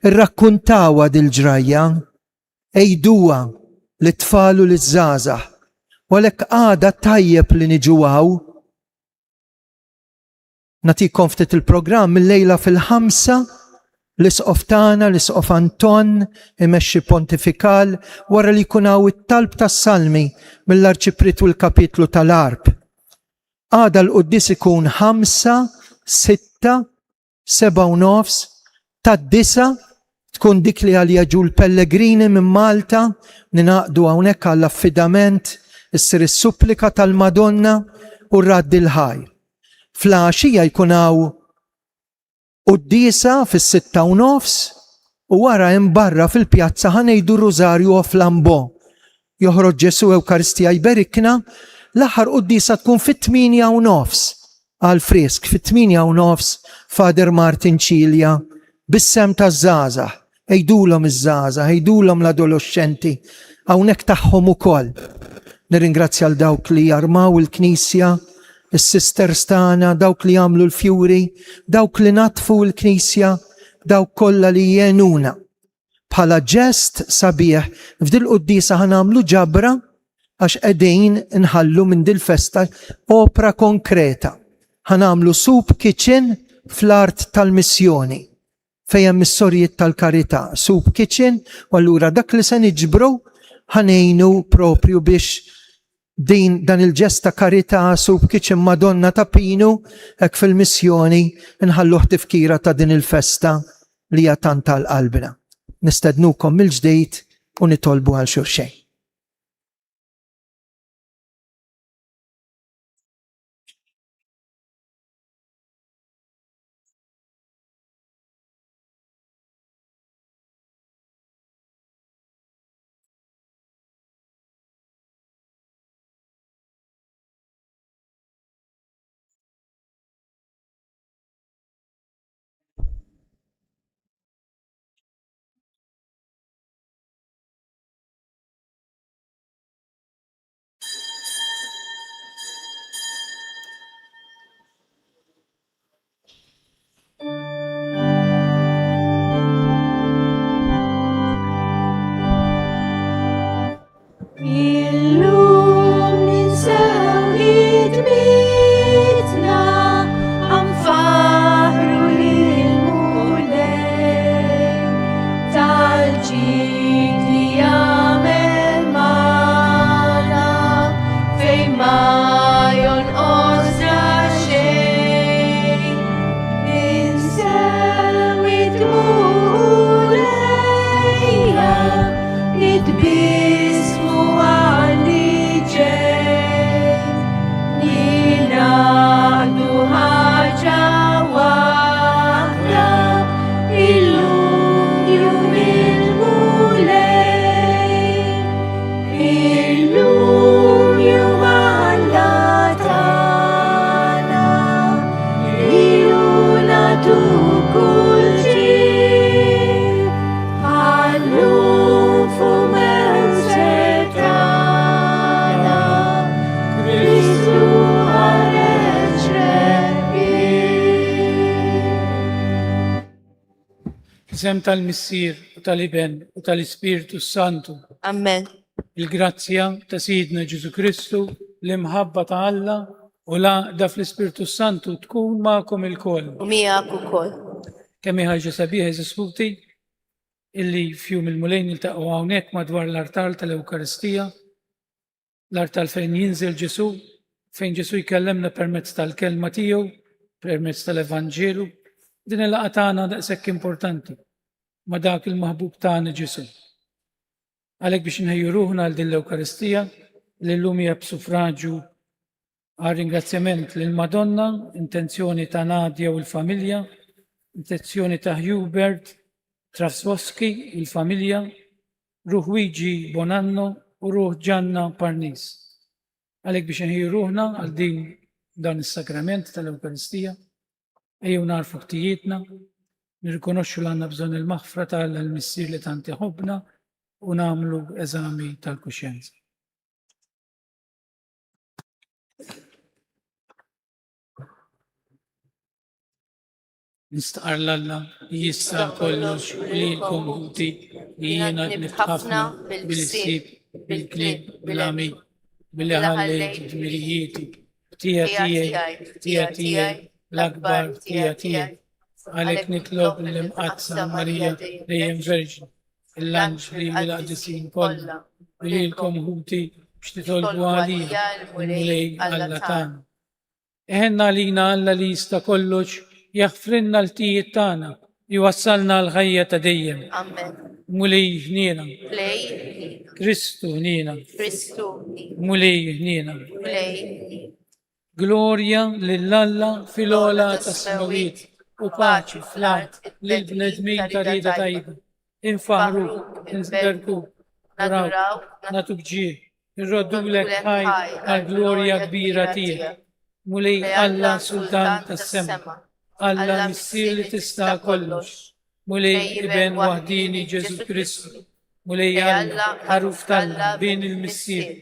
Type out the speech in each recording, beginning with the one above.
Irrakkuntawha dil-ġrajja, għiduha lit-tfal u liż-żgħażagħ. U għalhekk għada tajjeb li niġu hawn. Nagħtikom ftit il-programm illejla fil-ħamsa l-isqof tagħna, l-isqof Anton, imexxi pontifikal wara li jkun hawn it-talb tas-salmi mill-Arċipriet u l-Kapitlu tal-Għarb. Għada l-quddies ikun ħamsa, sitta, 7:30, tad-disgħa tkun dik li għaliha ġu l-pellegrini minn Malta, ninaqdu hawnhekk għall-affidament, issir is-supplika tal-Madonna u r-radd il-ħaj. Fl-għaxija jkun hawn quddiesa fis-6:30 u wara hemm barra fil-pjazza ħa ngħidu r-Rużarju o Flambeau. Joħroġ Ġesù Ewkaristija jberikna, l-aħħar quddiesa tkun fit-8:30 għal frisk, fit-8:30 Father Martin Cilia bis-sehem taż-żgħażagħ. Għidulhom iż-żgħażagħ, għidulhom l-adoloxxenti, hawnhekk tagħhom ukoll. Nirringrazzja 'l dawk li jarmaw il-knisja, is-sisters tagħna, dawk li jagħmlu l-fjuri, dawk li naddfu l-knisja, dawk kollha li jgħinuna. Bħala ġest sabiħ f'dil-quddiesa ħa nagħmlu ġabra għax qegħdin nħallu minn dil-festa opra konkreta. Ħa nagħmlu soup kitchen fl-art tal-missjoni fejn hemm is-sorijiet tal-karità, soup kitchen, u allura dak li se niġbru ħa ngħinu proprju biex Din dan il-ġest ta' karità Soup Kitchen Madonna ta' Pinu hekk fil-missjoni nħalluh tifkira ta' din il-festa li hija tant għal qalbna. Nistednukom mill-ġdid u nitolbu għal xulxejn. Illum ninsew ħidmitna għanfaħru lill-Mulej tal-ġid li jagħmel magħna fejn ma jonqosna xejn. Ninsew id-dmugħ lejha Nitbissmu għal li ġej, ningħaqdu ħaġa waħda, illum jum il-Mulej. Illum jum Alla tagħna, lilu nagħtu kull ġid. Għallum fuq setana, Kristu ħareġ rebbieħ. F'isem tal-Missier u tal-Iben u tal-Ispirtu s-Santu. Amen. Il-grazzja ta' Sidna Ġesù Kristu, l-imħabba ta' Alla u l-għaqda fl-Ispirtu s-Santu tkun magħkom ilkoll. U miegħek ukoll. Kemm hi ħaġa sabiħa, għeżież ħuti, illi f'Jum il-Mulej niltaqgħu hawnhekk madwar l-artal tal-Ewkaristija, l-artal fejn jinżel Ġesù, fejn Ġesù jkellemna permezz tal-kelma tiegħu, permezz tal-Evanġelu. Din il-laqgħa tagħna daqshekk importanti ma' dak il-maħbub tagħna Ġesù. Għalhekk biex inħejju ruħna għal din l-Ewkaristija li llum hija b'suffraġju Għal ringrazzjament lill-Madonna, intenzjoni ta' Nadia u l-familja, intenzjoni ta' Hubert Trafswoski u l-familja, ruħ Luigi Bonanno u ruħ Gianna Parnis. Għalhekk biex inħejju ruħna għal din dan is-sagrament tal-Ewkaristija, ejjew nagħrfu ħtijietna, nirrikonoxxu li għandna bżonn il-maħfra ta' Alla l-Missier li tant iħobbna u nagħmlu eżami tal-kuxjenza. Nistqarr 'l Alla li jista' kollox u lilkom ħuti li jiena dnibt ħafna bil-ħsieb, bil-kliem, bil-għemil, billi ħallejt dmirijieti, ħtija tiegħi, ħtija tiegħi, l-akbar ħtija tiegħi. Għalhekk nitlob lill-Imqaddsa Marija dejjem Verġni, l-anġli u l-qaddisin kollha, u lilkom ħuti biex titolbu għalija lill-Mulej Alla tagħna. Iħenn għalina Alla li jista' kollox, jaħfrilna l-ħtijiet tagħna, u jwassalna għall-ħajja ta' dejjem. Amen. Mulej ħniena. Mulej ħniena. Kristu ħniena. Kristu ħniena. Mulej ħniena. Mulej ħniena. Glorja lil Alla fil-ogħla tas-smewwiet u paċi fl-art lill-bnedmin ta' rieda tajba. Infaħħruk, inberkuk, nadurawk, nagħtuk ġieħ, Irroddulek ħajr għall-glorja kbira tiegħek, Mulej Alla Sultan tas-sema, Alla Missier li tista' kollox, Mulej Iben waħdieni Ġesù Kristu, Mulej Alla, Ħaruf t'Alla, Bin il-Missier,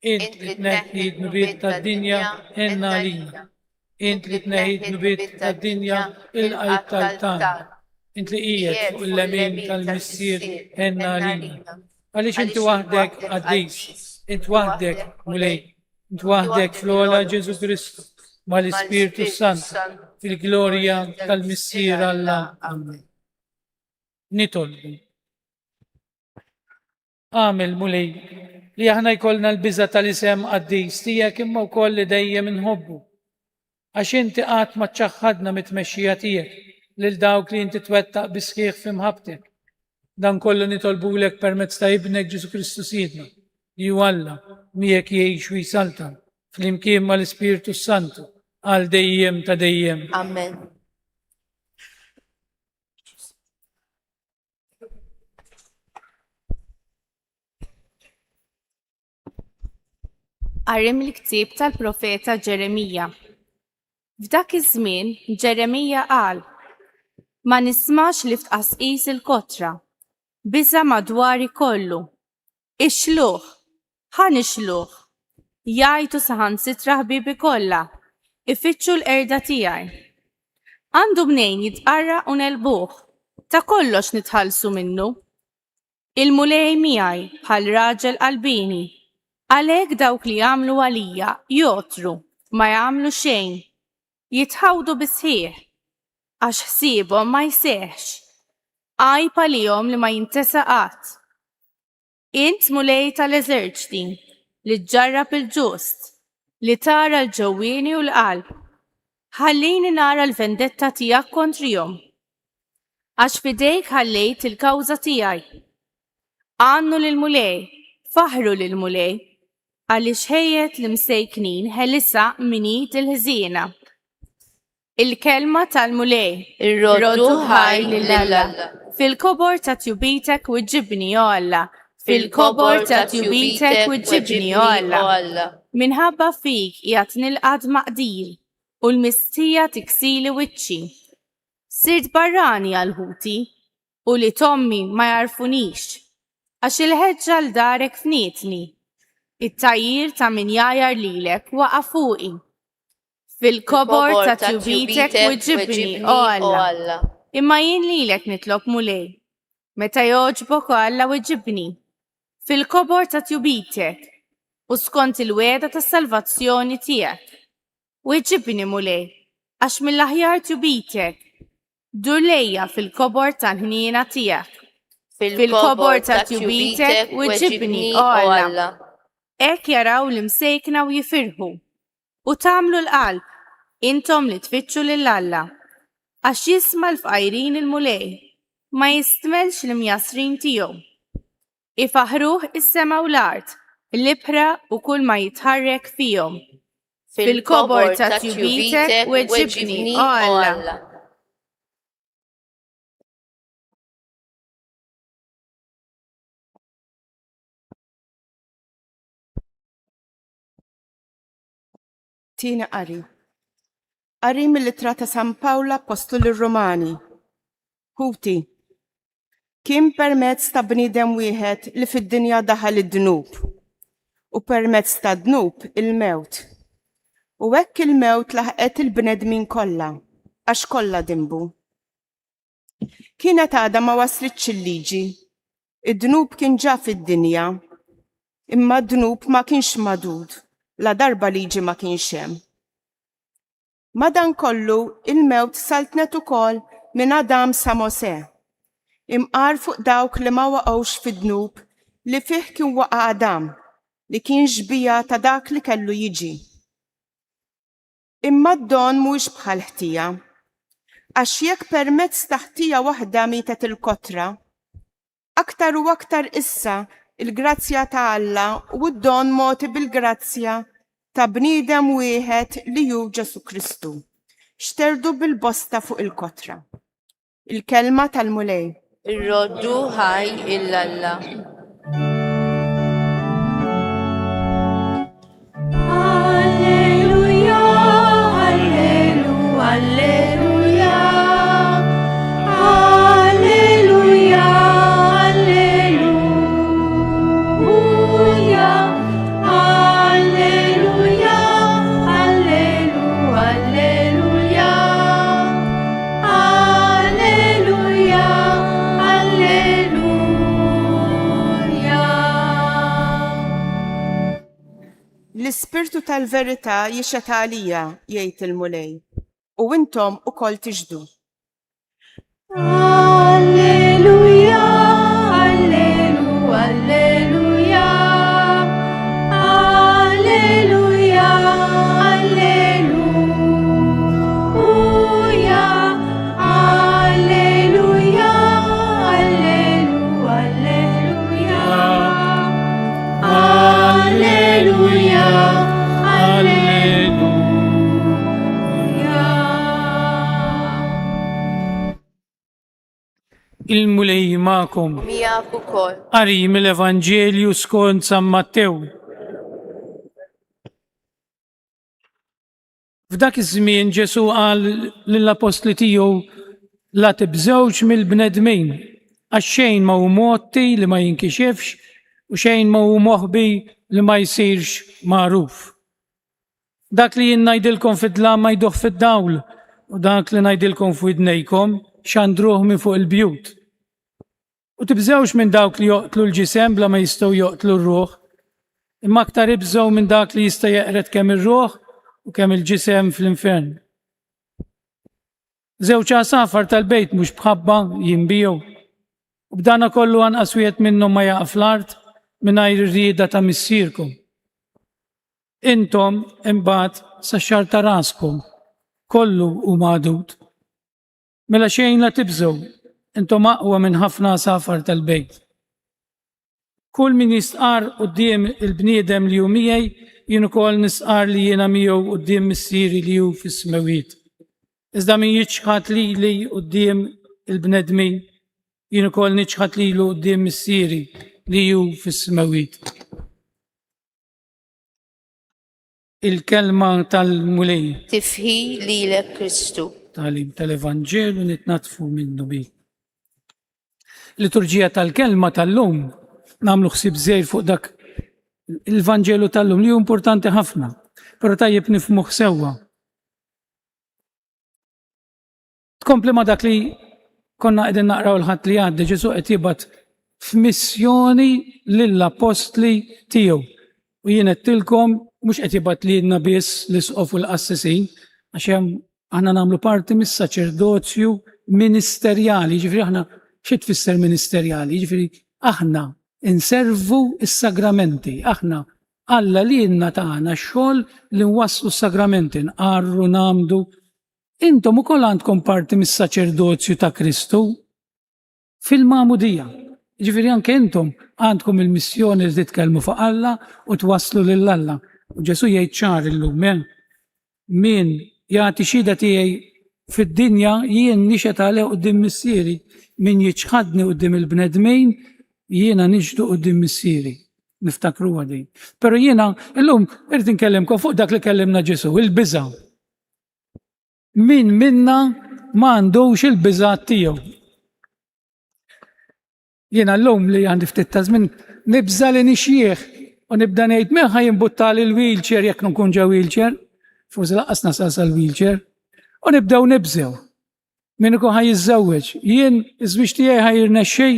int li tneħħi d-dnubiet tad-dinja, għenna għalina. Int li tneħħi d-dnubiet tad-dinja, ilqa' t-talb tagħna. Int li qiegħed fuq il-lemin tal-Missier, għenna għalina. Għaliex inti waħdek qaddis, int waħdek Mulej, int waħdek fl-ogħla Ġesù Kristu, mal-Ispirtu s-Santu, fil-glorja tal-Missier Alla. Amen. Nitolbu. Agħmel, Mulej, li aħna jkollna l-biża' tal-isem qaddis tiegħek imma wkoll li dejjem inħobbu. Għax inti qatt ma ċċaħħadna mit-tmexxija tiegħek lil dawk li inti twettaq bis-sħiħ fi mħabbtek. Dan kollu nitolbulek permezz ta' Ibnek Ġesù Kristu Sidna, li hu Alla, miegħek jgħix u jsaltan, flimkien mal-Ispirtu s-Santu, għal dejjem ta' dejjem. Amen. Qari mill-ktieb tal-profeta Ġeremija. F'dak iż-żmien Ġeremija qal, Ma nismax li f'tqasqis il-kotra, biża' madwari kollu. Ixluh! Ħa nixluh! Jgħajtu saħansitra ħbiebi kollha, ifittxu l-qerda tiegħi. Għandu mnejn jitqarraq u negħlbuh, ta' kollox nitħallsu minnu. Il-Mulej miegħi bħal raġel qalbieni, għalhekk dawk li jagħmlu għalija jogħtru, ma jagħmlu xejn. Jitħawdu bis-sħiħ, għax ħsiebhom ma jseħħx. Għajb għalihom li ma jintesa qatt. Int Mulej tal-eżerċti, li ġġarrab il-ġust, li tara l-ġewwieni u l-qalb, ħallini nara l-vendetta tiegħek kontrihom. Għax f'idejk ħallejt il-kawża tiegħi. Għannu lill-Mulej, faħħru lill-Mulej, għaliex ħejjet l-imsejknin ħelisha minn id il-ħżiena. Il-kelma tal-Mulej. Irroddu ħajr lil Alla. Fil-kobor ta' tjubitek wiġġibni, o Alla. Fil-kobor ta' tjubitek wiġġibni, o Alla. Minħabba fik qiegħed nilqa' tmaqdir, u l-mistħija tiksili wiċċi. Sirt barrani għal ħuti, u ulied ommi ma jagħrfunix. Għax il-ħeġġa 'l darek fnietni, it-tgħajjir ta' min jgħajjar lilek waqa' fuqi. Fil-kobor ta' tjubitek wiġibni, o Alla. Imma jien lilek nitlob Mulej. Meta jogħġbok, o Alla, wiġibni. Fil-kobor ta' tjubitek u skont il-wegħda tas-salvazzjoni tiegħek. Wiġibni, Mulej, għax mill-aħjar tjubitek. Dur lejja fil-kobor tal-ħniena tiegħek. Fil-kobor ta' tjubitek wiġibni, o Alla. Hekk jaraw l-imsejkna u jifirħu. U tagħmlu l-qalb, intom li tfittxu lil Alla. Għax jisma' l-fqajrin il-Mulej, ma jistmellx l-imjassrin tiegħu. Ifaħħruh is-sema u l-art, l-ibħra u kull ma jitħarrek fihom. Fil-kobor ta' tjubitek weġibni, o Alla. Tieni qari. Qari mill-ittra ta' San Pawl Appostlu lir-Rumani. Ħuti, kien permezz ta' bniedem wieħed li fid-dinja daħal id-dnub, u permezz tad-dnub il-mewt. U hekk il-mewt laħqet il-bnedmin kollha, għax kollha dinbu. Kienet għadha ma waslitx il-liġi. Id-dnub kien ġa fid-dinja. Imma d-dnub ma kienx magħdud, ladarba liġi ma kienx hemm. Madankollu, il-mewt saltnet ukoll minn Adam sa Mosè, imqar fuq dawk li ma waqgħux fid-dnub li fih kien waqa' Adam, li kien xbieha ta' dak li kellu jiġi. Imma d-don mhuwiex bħall-ħtija. Għax jekk permezz ta' ħtija waħda mietet il-kotra, aktar u aktar issa l-grazzja ta' Alla u d-don mogħti bil-grazzja ta' bniedem wieħed li hu Ġesù Kristu, xterdu bil-bosta fuq il-kotra. Il-kelma tal-Mulej. Irroddu ħaj 'il Alla. Alleluja, allelu, alleluja. Alleluja, alleluja. Alleluja, allelu, alleluja. Alleluja, alleluja. L-Ispirtu tal-verità jixhed għalija, jgħid il-Mulej, u intom ukoll tixhdu. Alleluja, allelu, alleluja. Alleluja, alleluja. Alleluja, allelu, alleluja. Alleluja, alleluja. Il-Mulej magħkom. Miegħek ukoll. Qari mill-Evanġelju skont San Mattew. F'dak iż-żmien Ġesù qal lill-appostli tiegħu, La tibżgħux mill-bnedmin, għax xejn ma hu mgħotti li ma jinkixifx u xejn ma hu moħbi li ma jsirx magħruf. Dak li jien ngħidilkom fid-dlam għiduh fid-dawl, u dak li ngħidilkom f'widnejkom xandruh minn fuq il-bjut. U tibżgħux minn dawk li joqtlu l-ġisem bla ma jistgħu joqtlu r-ruħ, imma aktar ibżgħu minn dak li jista' jeqred kemm ir-ruħ u kemm il-ġisem fl-infern. Żewġ għasafar tal-bejt mhux b'ħabba jinbiegħu, u b'dana kollu anqas wieħed minnhom ma jaqa' fl-art mingħajr ir-rieda ta' Missierkom. Intom imbagħad sax-xagħar ta' raskom kollu hu magħdud. Mela xejn la tibżgħu, intom aqwa minn ħafna għasafar tal-bejt. Kull min jistqarr quddiem il-bniedem li hu miegħi, jien ukoll nistqarr li jiena miegħu quddiem Missieri li hu fis-smewwiet. Iżda min jiċħad lili quddiem il-bnedmin, jien ukoll niċħad lilu quddiem Missieri li hu fis-smewwiet. Il-kelma tal-Mulej. Tifħir lilek Kristu. Tagħlim tal-Evanġelu nitnaddfu minnu bi. Liturġija tal-kelma tal-lum nagħmlu ħsieb żgħir fuq dak il-Vanġelu tal-lum li hu importanti ħafna, però tajjeb nifhmuh sewwa. Tkompli ma' dak li konna qegħdin naqraw il-Ħadd li għadda, Ġesù qed jibgħat f'missjoni lill-appostli tiegħu. U jien għedtilkom mhux qed jibgħat lilna biss l-isqof u l-qassisin, għax hemm aħna nagħmlu parti mis-saċerdozju ministerjali, jiġifieri aħna xi tfisser ministerjali? Jiġifieri aħna inservu s-sagramenti, aħna Alla lilna tana x-xogħol li nwasslu s-sagramenti, nqarru, nagħmdu, Intom ukoll għandkom parti mis-saċerdozju ta' Kristu fil-magħmudija. Jiġifieri anke intom għandkom il-missjoni li titkellmu fuq Alla u twasslu lil Alla. U Ġesù jgħid ċar illum, eh, min jagħti xhieda tiegħi fid-dinja jien nixhed għalih quddiem Missieri, min jiċħadni quddiem il-bnedmin jiena nixhdu quddiem Missieri. Niftakruha din. Però jiena illum irrid inkellimkom fuq dak li kellimna Ġesù, il-biża'. Min minna ma għandux il-biżgħat tiegħu? Jiena llum li għandi ftit ta' żmien nibża' li nixjieħ u nibda ngħid min ħa jimbuttali l-wheelchair jekk nkun ġo wheelchair, forsi lanqas nasal sal-wheelchair, u nibdew nibżgħu. Min ikun ħa jiżżewweġ, jien iż-żwieġ tiegħi ħa jirnexxi?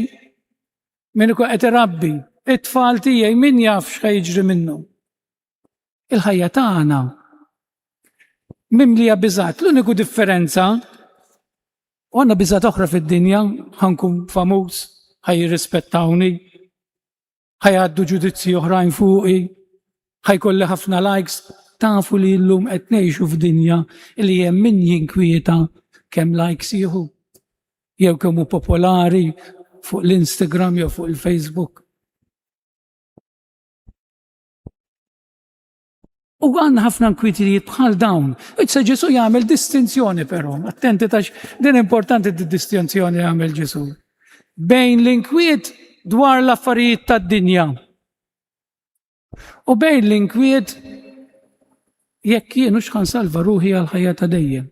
Min ikun qed irabbi, it-tfal tiegħi min jaf x'ħa jiġri minnhom? Il-ħajja tagħna mimlija biżgħat. L-uniku differenza u għandna biżgħat oħra fid-dinja, ħankun famuż, ħa jirrispettawni, ħa jgħaddu ġudizzji oħrajn fuqi, ħa jkolli ħafna likes, tafu li llum qed ngħixu f'dinja li hemm min jinkwieta kemm likes jieħu jew kemm hu popolari fuq l-Instagram jew fuq il-Facebook. U għandna ħafna nkwitijiet bħal dawn. Issa Ġesu jagħmel distinzjoni però, attenti tax din importanti di distinzjoni jagħmel Ġesu. Bejn l-inkwiet dwar l-affarijiet tad-dinja u bejn l-inkwiet jekk jien hux salva ruħi għal ħajja ta' dejjem.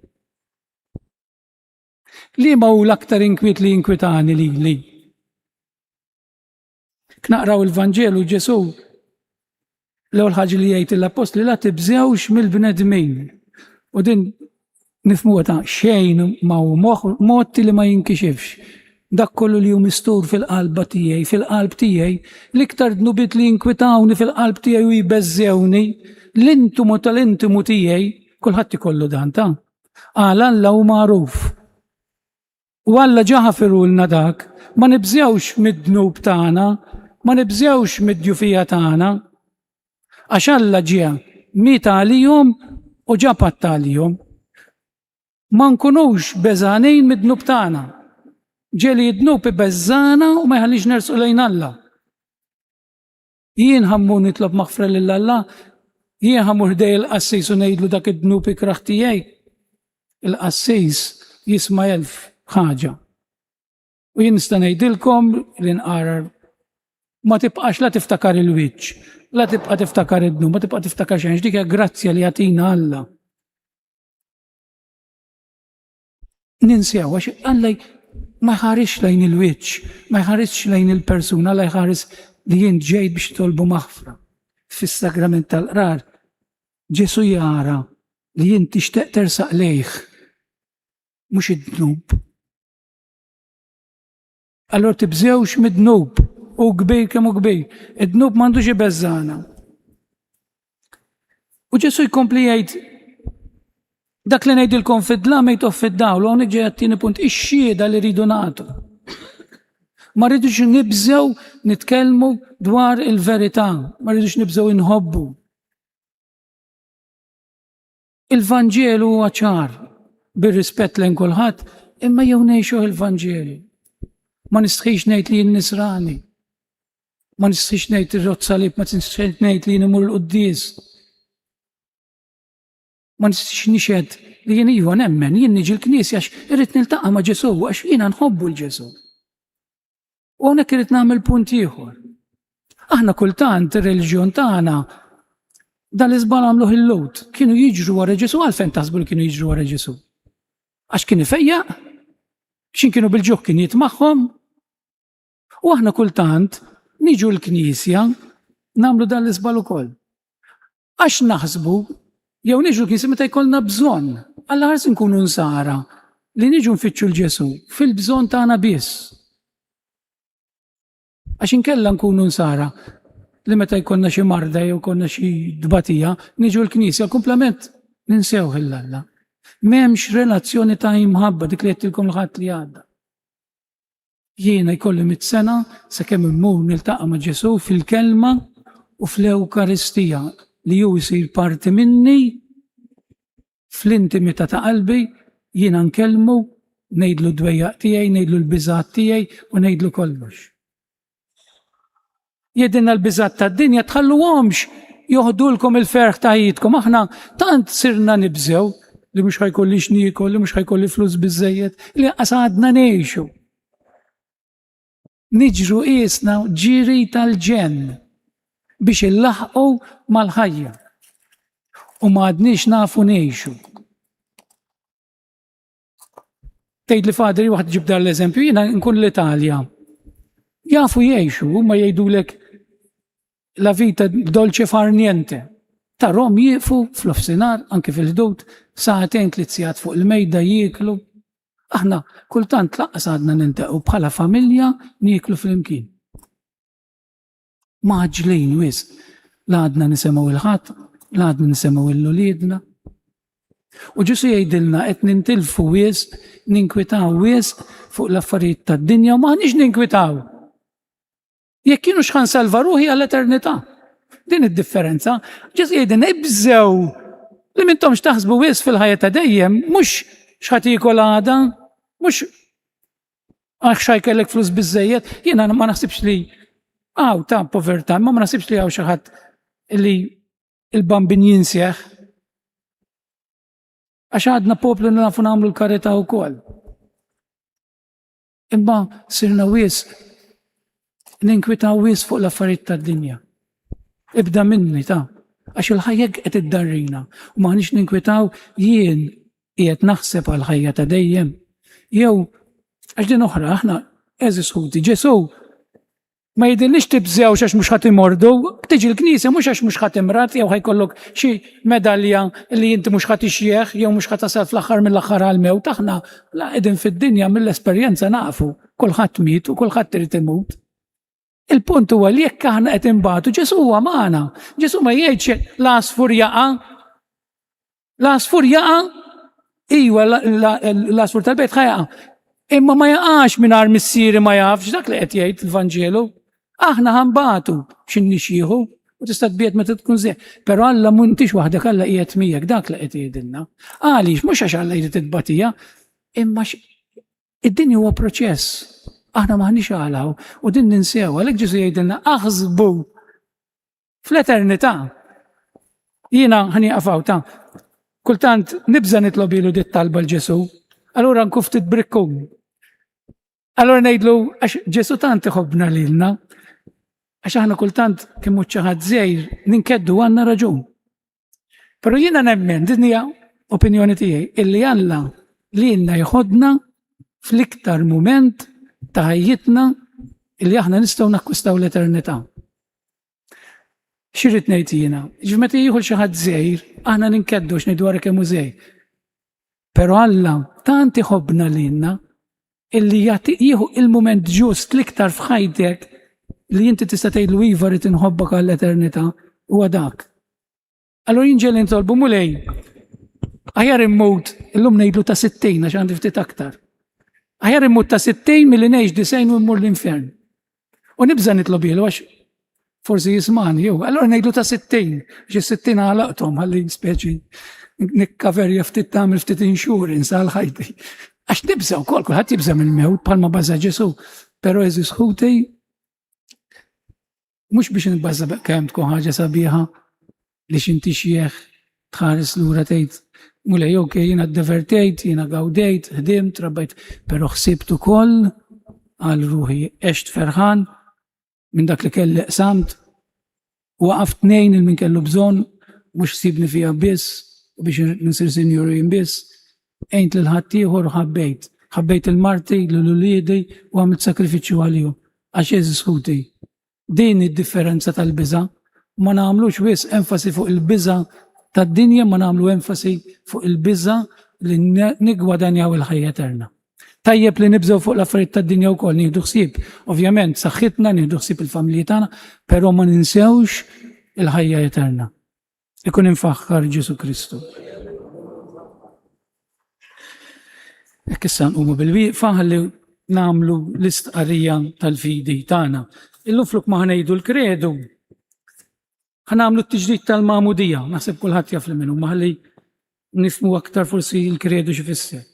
Liema hu l-aktar inkwiet li jinkwitani lili? Knaqraw il-Vanġelu Ġesu l-ewwel ħaġa li jgħid l-appostli la tibżewx mill-bnedmin. U din nifhmuha ta' xejn ma hu mod li ma jinkixifx. Dak kollu li hu mistur fil-qalba tiegħi, fil-qalb tiegħi, l-iktar dnubiet li jinkwitawni fil-qalb tiegħi u jbeżżewni, l-intimu tal-intimu tiegħi, kulħadd ikollu dan ta' għal Alla hu magħruf. U Alla ġa ħafirulna dak, ma nibżgħux mid-dnub tagħna, ma nibżgħux mid-djufija tagħna. Għax Alla ġie miet għalihom u ġa patta għalihom. Ma nkunux beżgħanin mid-dnub tagħna. Ġieli d-dnub ibeżżagħna u ma jħallix nersqu lejn Alla. Jien ħa mmur nitlob maħfra lil Alla, jien ħa mmur ħdej il-qassis u ngħidlu dak id-dnub ikrah tiegħi. Il-qassis jisma' elf ħaġa. U jien nista' ngħidilkom li nqarar ma tibqax la tiftakar il-wiċċ, la tibqa' tiftakar id-dnub, ma tibqa' tiftakar xejn, dik hija grazzja li jagħtina Alla. Ninsew għax Alla ma jħarisx lejn il-wiċċ, ma jħarisx lejn il-persuna, Alla jħares li jien ġejt biex tolbu maħfra. Fis-sagrament tal-qrar, Ġesu jara li jien tixtieq tersaq lejh, mhux id-dnub. Allora tibżewx mid-dnub, u kbir kemm hu kbir. Id-dnub m'għandux ibeżżana. U Ġesu jkompli jgħid dak li ngħidilkom fid-dlam għiduh fid-dawl, u hawnhekk ġej għat-tieni punt, ix-xhieda li rridu nagħtu. Ma rridux nibżew nitkellmu dwar il-verità, ma rridux nibżew inħobbu. Il-Vanġelu huwa ċar, bir-rispett lejn kulħadd, imma jew ngħixuh il-Vanġelu. Ma nistħix ngħid li jien nisrani. Ma nistħix ngħid ir-rott salib, ma nistħix ngħid li jien imur l-quddies. Ma nistħix nixhed li jien iva nemmen, jien niġi l-knisja għax irrid niltaqa' ma' Ġesù, għax jiena nħobbu l-Ġesù. U hawnhekk irid nagħmel punt ieħor. Aħna kultant ir-reliġjon tagħna dan l-iżbal għamluh il-Lhud, kienu jiġru wara Ġesù għalfejn taħsbu li kienu jiġru wara Ġesù? Għax kien ifejjaq? X'in kienu bil-ġuħ kien jitmagħhom? U aħna kultant niġu l-knisja nagħmlu dan l-iżbal ukoll. Għax naħsbu jew niġu l-knisja meta jkollna bżonn. Alla ħares inkunu nsara li niġu nfittxu l-Ġesù fil-bżonn tagħna biss. Għax inkella nkunu nsara li meta jkollna xi marda jew jkollna xi tbatija, niġu l-knisja komplement ninsew 'l Alla. M'hemmx relazzjoni ta' imħabba dik li għedtilkom l-Ħadd li għadda. Jiena jkolli mit sena sakemm immur niltaqa' ma' Ġesù fil-kelma u fl-Ewkaristija li hu jsir parti minni fl-intimità ta' qalbi jiena nkellmu, ngħidlu d-dwejjaq tiegħi, ngħidlu l-biżgħat tiegħi u ngħidlu kollox. Jedinna l-biżgħat tad-dinja tħalluhomx joħdulkom il-ferħ ta' ħajjitkom. Aħna tant sirna nibżew li mhux ħajkollix niekol, li mhux ħajkolli flus biżejjed, li qas għadna ngħixu. Niġru qiesna ġiri tal-ġenn biex illaħqu mal-ħajja u ma għadniex nafu ngħixu. Tgħid li fadri waħd ġib dar l-eżempju, jiena nkun l-Italja. Jafu jgħixu, huma jgħidulek la vita dolce far niente. Tarom jieqfu fl-ofsinhar, anke fil-ħdud, sagħtejn tliet sigħat fuq il-mejda jieklu. Aħna kultant lanqas għadna niltaqgħu bħala familja nieklu flimkien. Mgħaġġlin wisq. La għadna nisemgħu il-ħadd, la għadna nisemgħu l-uliedna. U Ġesu jgħidilna qed nintilfu wisq, ninkwitaw wisq fuq l-affarijiet tad-dinja u m'aħniex ninkwitaw. Jekk kienu xħan salva ruħi għall-eternità. Din id-differenza. Ġesu jgħidilna ibżew li mintomx taħsbu wisq fil-ħajja ta' dejjem, mhux x'ħadd jiekol għada, mhux Għax xaj kellek flus biżejjed, jiena ma naħsibx li għaw ta' povertà, imma ma naħsibx li għaw xi ħadd li il-bambin jinsieħ. Għax għadna poplu li nafu nagħmlu l-karità wkoll. Imma sirna wisq ninkwitaw wisq fuq l-affarijiet tad-dinja. Ibda minni ta' għax il-ħajja qed iddarrina u m'aħniex ninkwitaw jien qiegħed naħseb għal ħajja ta' dejjem. Jew għax din oħra aħna għeżież ħuti, Ġesù ma jidhirlix tibżgħux għax mhux ħadd imordu, tiġi l-knisja mhux għax mhux ħadd imrad jew ħajkollok xi medalja li inti mhux ħadd ixjeħ jew mhux ħadd tasal fl-aħħar mill-aħħar għall-mewt aħna la qegħdin fid-dinja mill-esperjenza nafu kulħadd miet u kulħadd irid imut. Il-punt huwa li jekk aħna qed inbatu, Ġesù huwa magħna. Ġesù ma jgħidx l-għasfur jaqa' L-għasfur jaqa' iwa l-għasfur tal-bejt ħa jaqa'. Imma ma jaqax mingħajr missieri ma jafx dak li qed jgħid il-Vanġelu. Aħna ħanbatu x'in nixjieħu u tista' tbiet meta tkun żejr. Però Alla m'intix waħdek Alla qiegħed miegħek dak li qed jgħidilna. Għaliex mhux għax Alla jrid it-tbatija, imma id-dinja huwa proċess. Aħna m'aħniex għalaw u din ninsew għalhekk Ġesu jgħidilna aħsbu Fl-eternità. Jiena ħa nieqaf hawn ta' kultant nibża' nitlobilu dit talba l Ġesù, allura nkun ftit brikkun. Allura ngħidlu għax Ġesù tant iħobbna lilna, għax aħna kultant kemm mhux xi ħadd żgħir ninkeddu għandna raġun. Però jiena nemmen, din hija opinjoni tiegħi, illi Alla lilna jħoddna fl-iktar mument ta' ħajjitna illi aħna nistgħu nakkwistaw l-eternità. X'irrid ngħid jiena? Ġif meta jieħu xi ħadd żgħir, aħna ninkeddu x'ngħidu wara kemm hu żgħir. Però Alla tant iħobbna lilna illi jagħti jieħu il-mument ġust l-iktar f'ħajtek li inti tista' tgħidlu iva rrid inħobbok għall-eternità huwa dak. Allura jien ġieli nitolbu Mulej, aħjar immut, illum ngħidlu ta' 60 għax għandi ftit aktar. Aħjar immut ta' 60 milli ngħix disgħin u mmur l-infern. U nibża' nitlobilu għax forsi jismani jew, allura ngħidlu ta' 60, għax is-60 għalaqthom ħalli speċi nikkaverja ftit tagħmel ftit insurance għal ħajti. Għax nibża' wkoll, kulħadd jibża' mill-mewt bħalma baża' Ġesù, però eżis ħuti Mhux biex nibbaża kemm tkun ħaġa sabiħa li x'inti xjeħ tħares lura tgħid Mulej ok jiena ddevertejt, jiena gawdejt, ħdimt, rabbajt, però ħsibt ukoll għal ruħi għext ferħan minn dak li kelli qsamt, waqaft ngħin il min kellu bżonn, mhux ħsibni fija biss u biex nsir sinjur jien biss, għint lil ħaddieħor u ħabbejt. Ħabbejt il-marti, lil uliedi u għamilt sagrifiċċju għalihom. Għax għeżież ħuti, din hi d-differenza tal-biża'. Ma nagħmlux wisq enfasi fuq il-biża' tad-dinja ma nagħmlu enfasi fuq il-biża' li niggwadanjaw il-ħajja eterna. Tajjeb li nibżgħu fuq l-affarijiet tad-dinja wkoll, nieħdu ħsieb, ovvjament, saħħitna, nieħdu ħsieb il-familji tagħna, però ma ninsewx il-ħajja eterna. Ikun imfaħħar Ġesu Kristu. Hekk issa nqumu bil-wieqfa ħalli nagħmlu l-istqarrija tal-fidi tagħna. Illum flok ma ħnejdu l-kredu, ħanagħmlu t-tiġdid tal-magħmudija, naħseb kulħadd jaf li minnu, ma ħalli nifhmu aktar forsi l-kredu x'ifisser.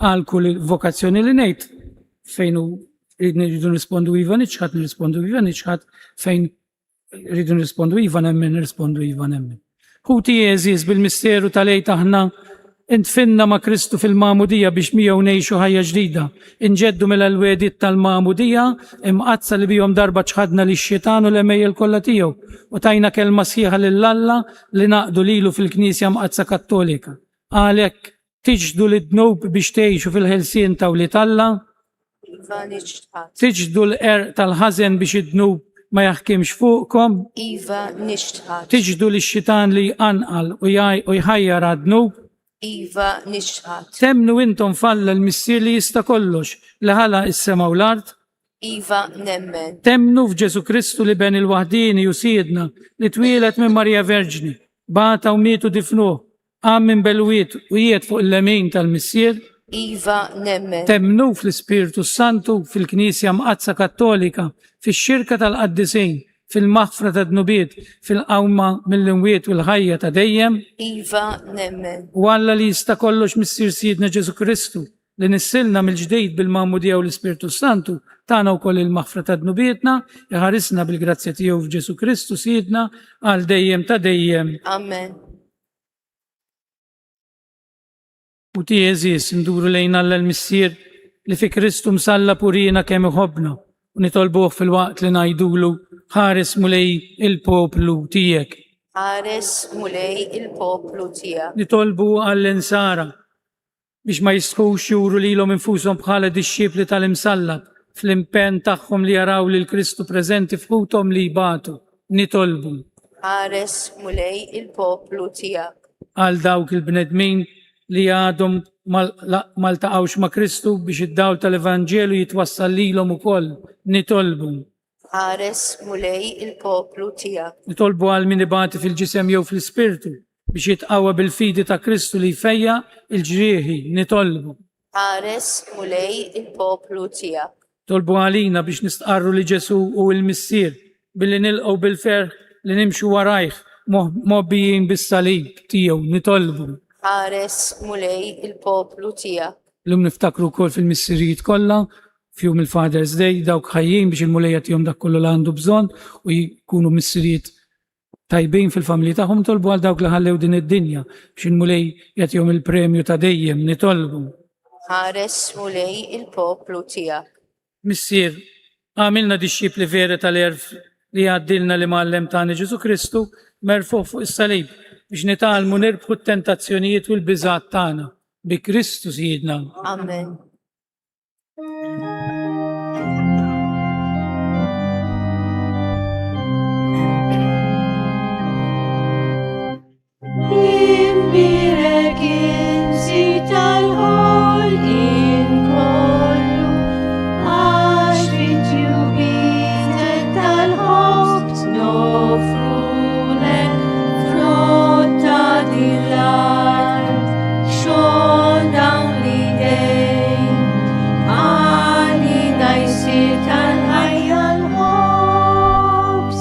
Għal kull vokazzjoni li ngħid fejn hu rridu nrispondu iva niċħad, nirrispondu iva niċħad fejn Rridu nirrispondu iva nemmen, nirrispondu iva nemmen. Ħuti għeżież bil-misteru tal-Għid aħna intfinna ma' Kristu fil-magħmudija biex miegħu ngħixu ħajja ġdida. Inġeddu mela l-wegħdiet tal-magħmudija imqaddsa li bihom darba ċħadna lix-xitan u l-għemejjel kollha tiegħu u tajna kelma sħiħa lil Alla li naqdu lilu fil-Knisja Mqaddsa Kattolika. Għalhekk, Tiċħdu lid-dnub biex tgħixu fil-ħelsien ta' wlied Alla? Iva, niċħad. Tiċħdu l-qerq tal-ħażen biex id-dnub ma jaħkimx fuqkom? Iva, niċħad. Tiċħdu lix-xitan li jqanqal u jħajjar għad-dnub? Iva, nixħad. Temmnu intom f'Alla l-Missier li jista' kollox, li ħalaq is-sema u l-art? Iva, nemmen. Temmnu f'Ġesù Kristu l-Iben il-waħdieni u Sidna, li twieled minn Marija Verġni, bata u miet u difnuh, qam minn bel-wied u qiegħed fuq il-lemin tal-Missier? Iva, nemmen. Temmnu fl-Ispirtu s-Santu, fil-Knisja Mqaddsa Kattolika, fix-xirka tal-qaddisin, fil-maħfra tad-dnubiet, fil-qawma mill-imwiet u l-ħajja ta' dejjem? Iva, nemmen. U Alla li jista' kollox Missier Sidna Ġesù Kristu, li nissilna mill-ġdid bil-Magħmudija u l-Ispirtu s-Santu, tana wkoll il-maħfra ta' dnubietna, iħarisna bil-grazzja tiegħu f'Ġesù Kristu Sidna għal dejjem ta' dejjem. Amen. U għeżież, induru lejn Alla l-Missier li fi Kristu msallab uriena kemm iħobbna u nitolbuh filwaqt li ngħidulu, Ħares Mulej il-poplu tiegħek. Ħares Mulej il-poplu tiegħek. Nitolbu għall-insara biex ma jistħux juru lilhom infushom bħala dixxipli tal-Imsallab fl-impenn tagħhom li jaraw lil Kristu preżenti f'ħuthom li jbatu. Nitolbu. Ħares, Mulej, il-poplu tiegħek. Għal dawk il-bnedmin li għadhom ma ltaqgħux ma' Kristu biex id-dawl tal-Evanġelju jitwassal lilhom ukoll. Nitolbu. Ħares, Mulej, il-poplu tiegħek. Nitolbu għal min ibati fil-ġisem jew fl-ispirtu, biex jitqawwa bil-fidi ta' Kristu li jfejjaq il-ġrieħi. Nitolbu. Ħares, Mulej, il-poplu tiegħek. Nitolbu għalina biex nistqarru li Ġesù hu l-Missier, billi nilqgħu bil-ferħ li nimxu warajh, mgħobbijin bis-salib tiegħu. Nitolbu. Ħares, Mulej, il-poplu tiegħek. Illum niftakru wkoll fil-missirijiet kollha f'jum il-Father's Day, dawk ħajjin biex il-Mulej jagħtihom dak kollu li għandu bżonn u jkunu missirijiet tajbin fil-familji tagħhom, nitolbu għal dawk li ħallew din id-dinja biex il-Mulej jagħtihom il-premju ta' dejjem, nitolbu. Ħares, Mulej, il-poplu tiegħek. Missier, agħmilna dixxipli veri tal-għerf li jgħaddilna l-Imgħallem tagħna Ġesù Kristu merfugħ fuq is-salib biex nitgħallmu nirbħu t-tentazzjonijiet u l-biżgħat tagħna. Bi Kristu Sidna. Amen. Imbierek insi tal-ħolqien kollu, għax fit-tjubitek tal-ħobż nofrulek frott ta' din l-art, xogħol dawn l-idejn, għalina jsir tal-ħajja l-ħobż.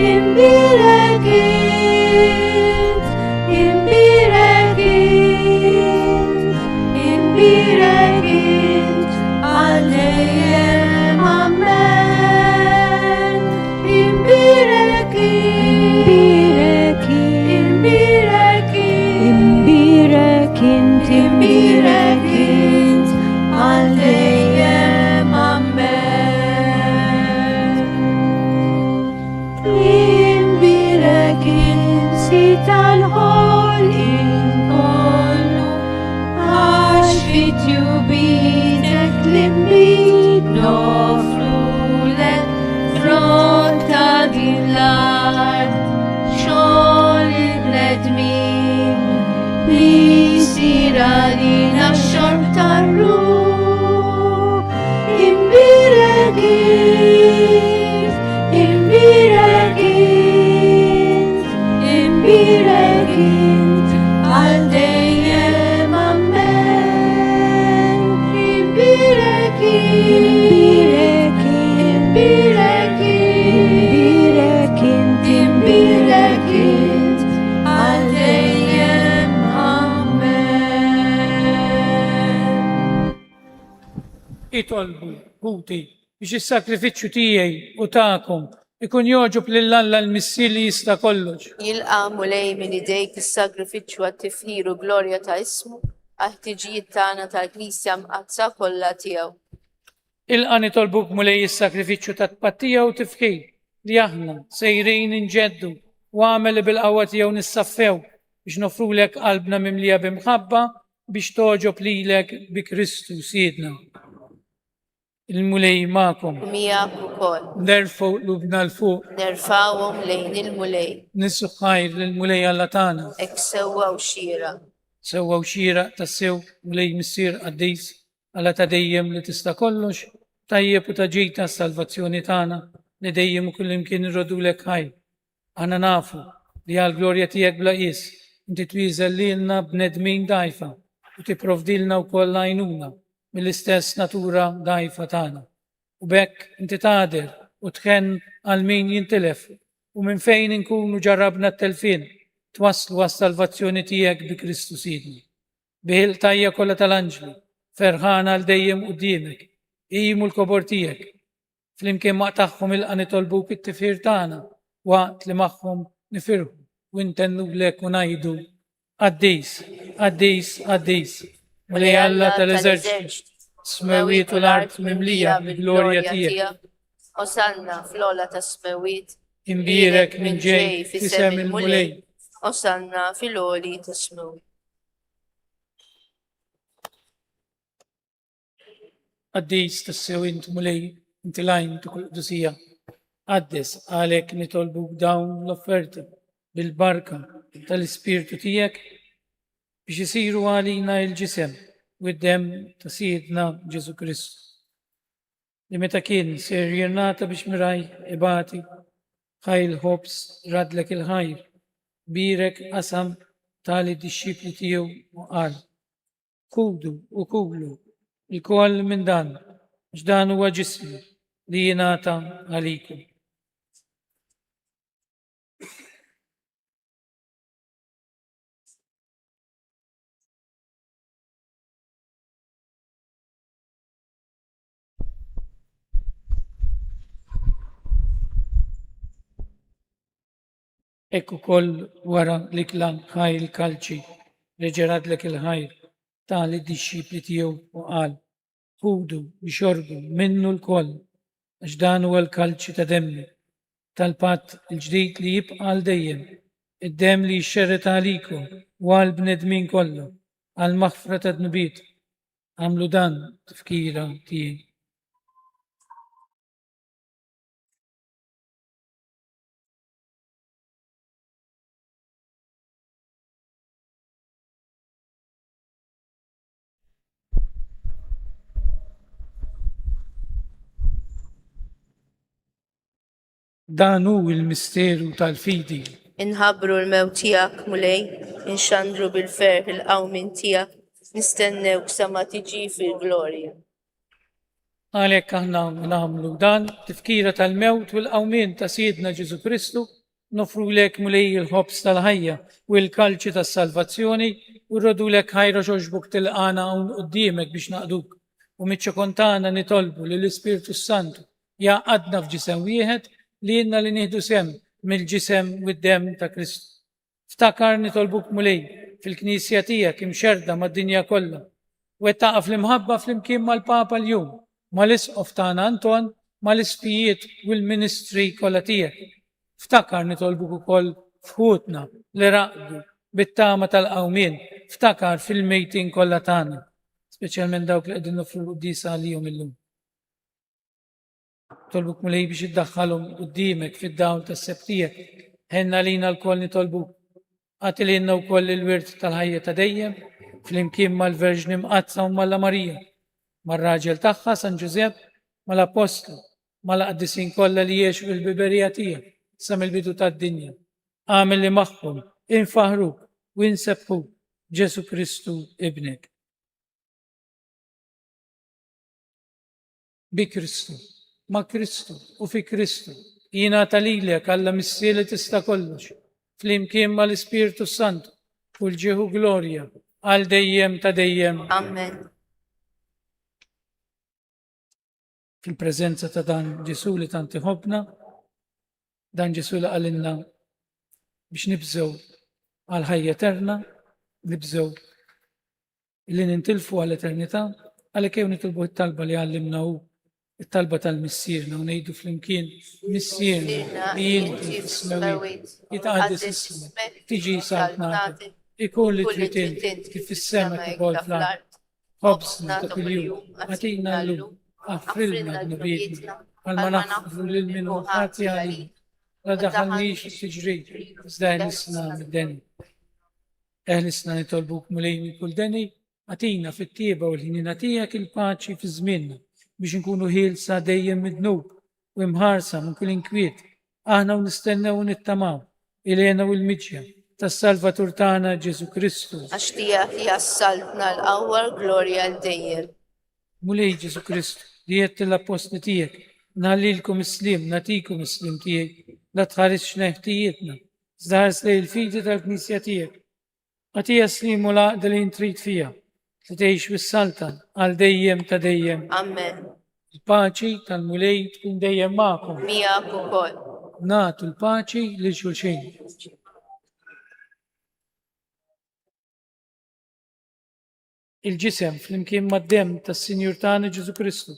Imbierek int, imbierek int, imbierek int, għal dejjem amen. Imbierek int, imbierek int, imbierek int, imbierek int, għal dejjem amen. Imbierek insi tal-ħolqien kollu, għax fit-tjubitek l-inbid nofrulek frott ta' din l-art, xogħol il-bnedmin li jsir għalina x-xorb tar-ruħ. Imbierek int, imbierek int, imbierek int, għal dejjem amen. Imbierek int, imbierek int, imbierek int, għal dejjem amen. Itolbu, ħuti, biex is-sagrifiċċju tiegħi u tagħkom ikun jogħġob lil Alla l-Missier li jista' kollox. Jilqa' Mulej minn idejk is-sagrifiċċju għat-tifħir u glorja ta' ismu, għall-ħtiġijiet tagħna tal-Knisja Mqaddsa kollha tiegħu. Ilqa' nitolbuk Mulej is-sagrifiċċju ta' tpattija u tifħir li aħna sejrin inġeddu u agħmel li bil-qawwa tiegħu nissaffew biex noffrulek qalbna mimlija bi mħabba biex togħġob lilek bi Kristu Sidna. Il-Mulej magħkom. U miegħek ukoll. Nerfgħu qlubna 'l fuq. Nerfgħuhom lejn il-Mulej. Niżżu ħajr lill-Mulej Alla tagħna. Hekk sewwa u xieraq. Sewwa u xieraq tassew, Mulej Missier qaddis, Alla ta' dejjem li tista' kollox, tajjeb u ta' ġid għas-salvazzjoni tagħna, li dejjem u kullimkien irrodulek ħajr. Aħna nafu li għall-glorja tiegħek bla qies, inti twieżel lilna bnedmin dgħajfa u tipprovdilna wkoll l-għajnuna mill-istess natura dgħajfa tagħna. U b'hekk inti tagħder u tħenn għal min jintilef u minn fejn inkunu ġarrabna t-telfien, twasslu għas-salvazzjoni tiegħek bi Kristu Sidna. Bih il-qtajja kollha tal-anġli, ferħana għal dejjem quddiemek, iqimu l-kobor tiegħek. Flimkien ma' tagħhom ilqa' nitolbuk it-tifħir tagħna waqt li magħhom nifirħu u ntennulek u ngħidu, Qaddis, qaddis, qaddis, Mulej Alla tal-eżerċti, is-smewwiet u l-art mimlija bil-glorja tiegħek. Osanna fl-ogħla tas-smewwiet. Imbierek min ġej f'isem il-Mulej. Osanna fil-għoli tas-smewwiet. Qaddis tassew int Mulej, inti l-għajn ta' kull qdusija. Qaddes għalhekk nitolbuk dawn l-offerti bil-barka tal-Ispirtu tiegħek biex isiru għalina il-ġisem u d-demm ta' Sidna Ġesù Kristu. Li meta kien ser jirnata biex miraj ibati, ħa l-ħobż raddlek il-ħajr, bierek qasam ta lid-dixxipli tiegħu u qal, Ħudu u kulu lkoll minn dan, għax dan huwa ġismi li jingħata għalikom. Hekk ukoll wara l-ikla ħa l-kalċi, reġa' radlek il-ħajr, ta lid-dixxipli tiegħu u qal, Ħudu u xorbu minnu lkoll, għax dan huwa l-kalċi ta' demmi, tal-patt il-ġdid li jibqa' għal dejjem, id-demm li jixxerred għalikom u għall-bnedmin kollha, għall-maħfra ta' dnubiethom. Agħmlu dan b'tifkira tiegħi. Dan hu l-misteru tal-fidi. Inħabbru l-mewt tiegħek, Mulej, inxandru bil-ferħ il-qawmien tiegħek, nistennewk sa ma tiġi fil-glorja. Għalhekk aħna nagħmlu dan, tifkira tal-mewt u l-qawmien ta' Sidna Ġesù Kristu, noffrulek Mulej il-ħobż tal-ħajja u l-kalċi tas-salvazzjoni u rrodulek ħajr għax għoġbok tilqagħna hawn quddiemek biex naqduk. U miċ-ċokon tagħna nitolbu li l-Ispirtu s-Santu jgħaqqadna f'ġisem wieħed lilna li nieħdu sehem mill-ġisem u d-demm ta' Kristu. Ftakar, nitolbuk Mulej, fil-Knisja tiegħek imxerrda mad-dinja kollha. Wettaqha fl-imħabba flimkien mal-Papa Ljun, mal-Isqof tagħna Anton, mal-Isqfijiet u l-ministri kollha tiegħek. Ftakar, nitolbuk ukoll f'ħutna li raqdu bit-tama tal-qawmien, ftakar fil-mejtin kollha tagħna, speċjalment dawk li qegħdin noffru l-quddiesa għalihom illum. Nitolbuk Mulej biex iddaħħalhom quddiemek fid-dawl tas-sebħ tiegħek. Ħenn għalina lkoll nitolbuk. Agħti lilna wkoll il-wirt tal-ħajja ta' dejjem flimkien mal-Verġni Mqaddsa Omm Alla Marija, mar-raġel tagħha San Ġużepp, mal-Appostli, mal-qaddisin kollha li għexu fil-biberija tiegħek sa mill-bidu tad-dinja. Agħmel li magħhom infaħħruk u insebbħuk Ġesù Kristu Ibnek. Bi Kristu, ma' Kristu u fi Kristu, jingħata lilek, Alla Missier li tista' kollox, flimkien mal-Ispirtu s-Santu, kull ġieħ u glorja, għal dejjem ta' dejjem. Amen. Fil-preżenza ta' dan Ġesù li tant iħobbna, dan Ġesù li qalilna biex nibżgħu għal ħajja eterna, nibżgħu li nintilfu għall-eternità, għalhekk ejjew nitolbu t-talba li għallimna hu, it-talba tal-Missierna u ngħidu flimkien, Missierna li inti fis-smewwiet, jitqaddes ismek, tiġi saltnatek, ikun li trid int kif fis-sema kif ukoll fl-art. Ħobżna ta' kuljum agħtina llum, aħfrilna dnubietna bħalma naħfru lil min hu ħati għalina. La daħħalniex fit-tiġrib, iżda eħlisna mid-deni. Eħlisna nitolbuk Mulej minn kull deni, agħtina fit-tjieba u l-ħniena tiegħek il paċi fi żmienna, biex inkunu ħielsa dejjem mid-dnub u imħarsa minn kull inkwiet, aħna u nistennew u nittamaw il-hena u l-miġja tas-Salvatur tagħna Ġesù Kristu. Għax tiegħek hija s-saltna, l-qawwa, l-glorja għal dejjem. Mulej Ġesù Kristu, li għedt lill-appostli tiegħek, Nħallilkom is-sliem, nagħtikom is-sliem tiegħi, la tħarisx lejn ħtijietna, iżda ħares lejn il-fidi tal-Knisja tiegħek. Agħtiha s-sliem u l-għaqda li int trid fiha, li tgħix bis-saltan għal dejjem ta' dejjem. Amen. Il-paċi tal-Mulej tkun dejjem magħkom. Miegħek ukoll. Nagħtu l-paċi lil xulxin. Il-ġisem flimkien mad-demm tas-Sinjur tagħna Ġesù Kristu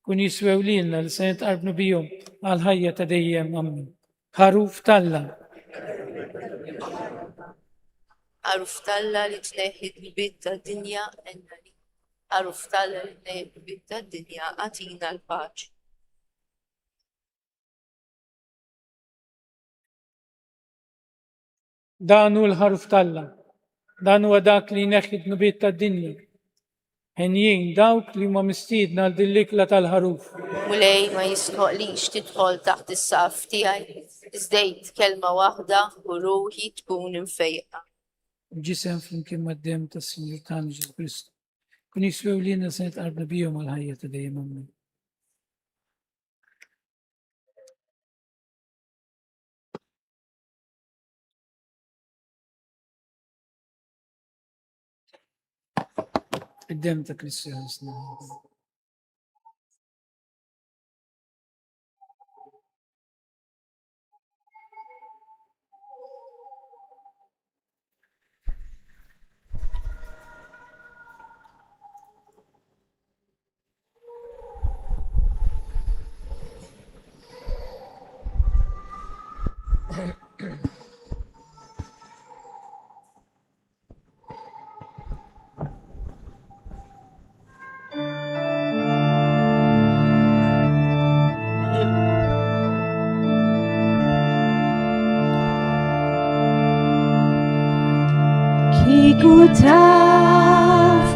kun jiswew lilna li se nitqarbnu bihom għall-ħajja ta' dejjem. Ammen. Ħaruf t'Alla. Ħaruf t'Alla li tneħħi d-dnubiet tad-dinja, għenna lilna. Ħaruf t'Alla li tneħħi d-dnubiet tad-dinja, agħtina l-paċi. Dan hu l-Ħaruf t'Alla. Dan huwa dak li jneħħi d-dnubiet tad-dinja. Henjin dawk li huma mistiedna għal din l-ikla tal-Ħaruf. Mulej, ma jistħoqlix tidħol taħt is-saqaf tiegħi, iżda għid kelma waħda u ruħi tkun imfejqa. Il-ġisem flimkien mad-demm tas-Sinjur tagħna Ġesù Kristu. Kun jiswew lilna se nitqarbnu bihom għall-ħajja ta' dejjem. Ammen. Id-demm ta' Kristu jħarisna. Kieku taf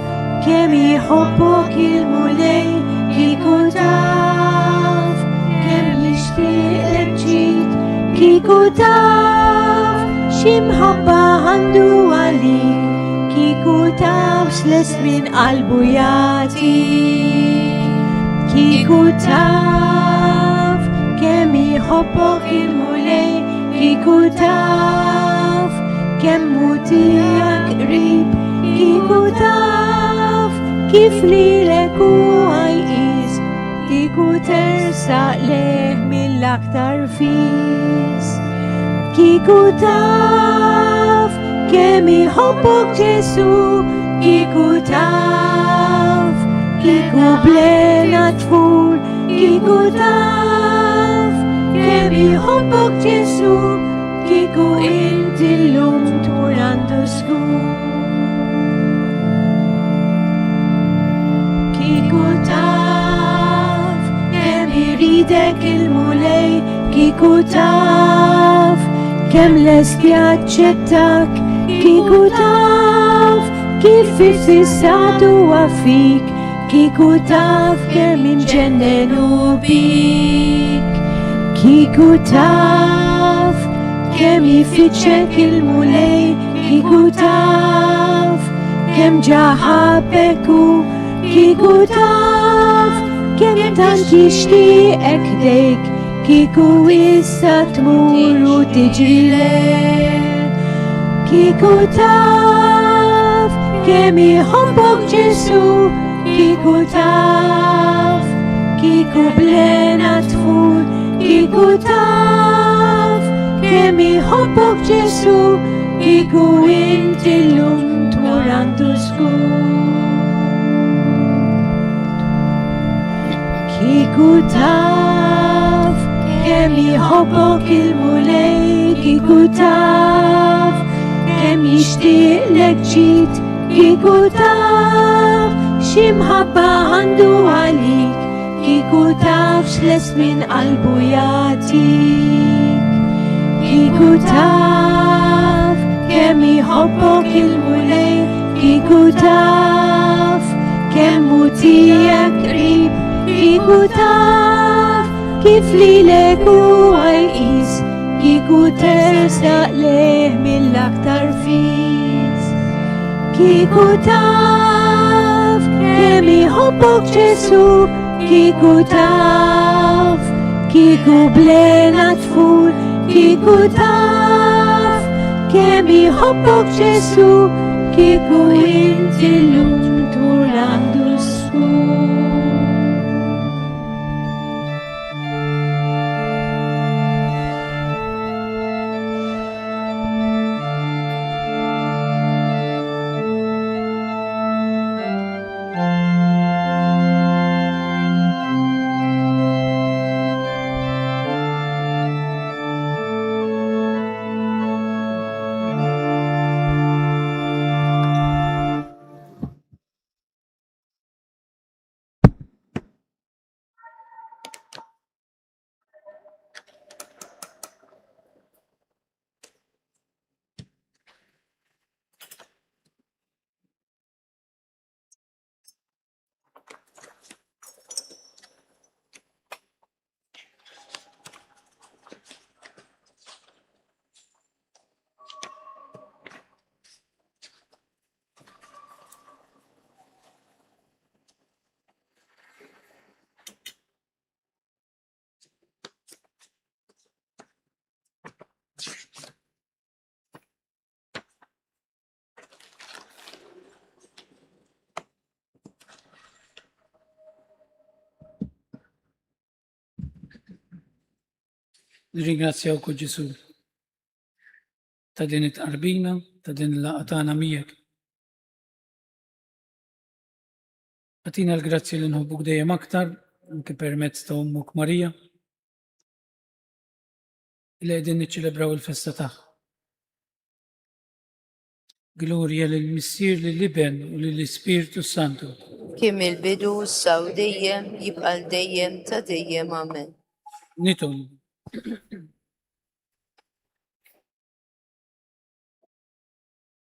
kemm jħobbok il-Mulej, kieku taf kemm jixtieqlek ġid, kieku taf x'imħabba għandu għalik, kieku taf x'lest minn qalbu jagħtik. Kieku taf kemm jħobbok il-Mulej, kieku taf kemm hu tiegħek qrib, kieku taf kif lilek huwa jqis, kieku tersaq lejh mill-aktar fis. Kieku taf kemm iħobbok Ġesu, kieku taf, kieku blena tfur, kieku taf kemm iħobbok Ġesu, Kieku inti llum tmur għandu żgur. Kieku taf kemm iridek il-Mulej, kieku taf kemm lest jaċċettak, kieku taf kif iffissat huwa fik, Kieku taf kemm imġennen hu bik, kieku taf kemm jfittxek il-Mulej, kieku taf kemm ġa ħabbek hu, kieku taf kemm tant jixtieqek ħdejk, kieku issa tmur u tiġri lejh. Kieku taf kemm iħobbok Ġesu, kieku taf, kieku blena tfur, kieku taf kemm iħobbok Ġesu, kieku inti llum tmur għandu żgur. Kieku taf kemm jħobbok il-Mulej, kieku taf kemm jixtieqlek ġid, kieku taf x'imħabba għandu għalik, kieku taf x'lest minn qalbu jagħtik. Kieku taf. kemm iħobbok il-Mulej, kieku taf kemm hu tiegħek qrib, kieku taf kif lilek huwa jqis, kieku tersaq lejh mill-aktar fis. Kieku taf kemm iħobbok Ġesu, kieku taf, kieku blena tfur, kieku taf kemm iħobbok Ġesu, kieku inti llum tmur għandu skur. Nirringrazzjawk o Ġesu ta' din it-tqarbina, ta' din il-laqgħa tagħna miegħek. Agħtina l-grazzja li nħobbuk dejjem aktar, anke permezz ta' Ommok Marija, li qegħdin niċċelebraw il-festa tagħha. Glorja lill-Missier, lill-Iben u lill-Ispirtu Santu. Kien mill-bidu, issa u dejjem, jibqa' għal dejjem ta' dejjem. Amen. Nitolbu.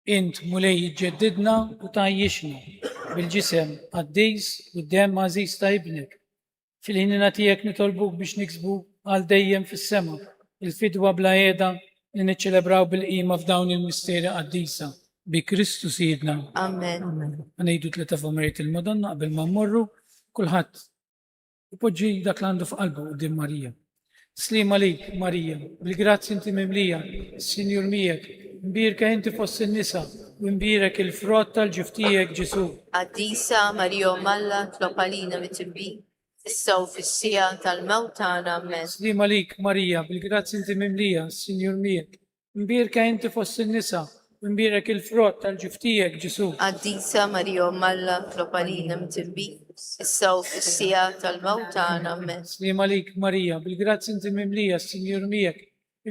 Int, Mulej, iġġeddidna u tgħajjixna bil-ġisem qaddis u d-demm għażiż ta' Ibnek. Fil-ħniena tiegħek nitolbuk biex niksbu għal dejjem fis-sema il-fidwa bla qiegħda li niċċelebraw bil-qima f'dawn il-misteri qaddisa. Bi Kristu Sidna. Amen. Ħa ngħidu tleta Ave Mariet il-Madonna qabel ma mmorru, kulħadd Ipoġġi dak li għandu f'qalbu quddiem Marija. Sliem għalik, Marija, bil-grazzja inti mimlija, is-Sinjur miegħek, imbierka inti fost in-nisa, u imbierek il-frott tal-ġuf tiegħek, Ġesù. Qaddisa Marija Omm Alla, tlob għalina mitibin, issa u fis-siegħa tal-mewt tagħna. Ammen. Sliem għalik, Marija, bil-grazzja inti mimlija, is-Sinjur miegħek, Imbierka inti fost in-nisa, u imbierek il-frott tal-ġuf tiegħek, Ġesù. Qaddisa Marija Omm Alla, tlob għalina mtinbin, issa u fis-siegħa tal-mewt tagħna. Ammen. Sliem għalik, Marija, bil-grazzja inti mimlija, s-Sinjur miegħek.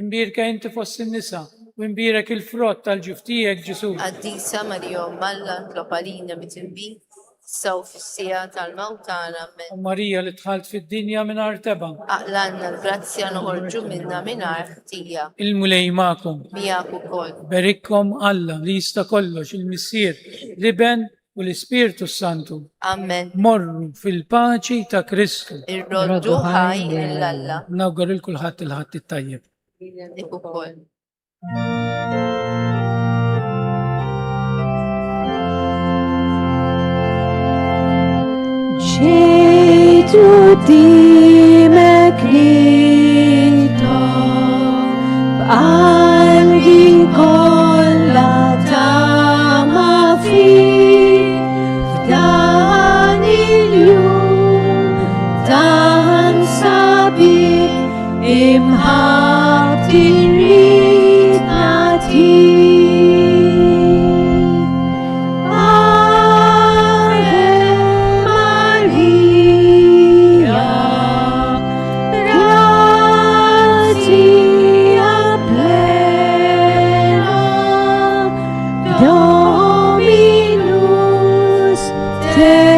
Imbierka inti fost in-nisa, u imbierek il-frott tal-ġuf tiegħek, Ġesù. Qaddisa Marija Omm Alla, tlob għalina mtinbin, issa u fis-siegħa tal-mewt tagħna. Ammen. O Marija li dħalt fid-dinja mingħajr tebgħa. Aqlgħalna l-grazzja noħorġu minnha mingħajr ħtija. Il-Mulej magħkom. Miegħek ukoll. Iberikkom Alla li jista' kollox, il-Missier, l-Iben u l-Ispirtu s-Santu. Ammen. Morru fil-paċi ta' Kristu. Irroddu ħaj lil Alla. Nawgur lil kulħadd il-Ħadd it-tajjeb. Lilek ukoll. Ġejt qudiemek nitlob b'qalbi kollha tama fik f'dan il-jum tant sabiħ Imħabbti rrid nagħtik. Ave Maria, gratia plena, Dominus tecum.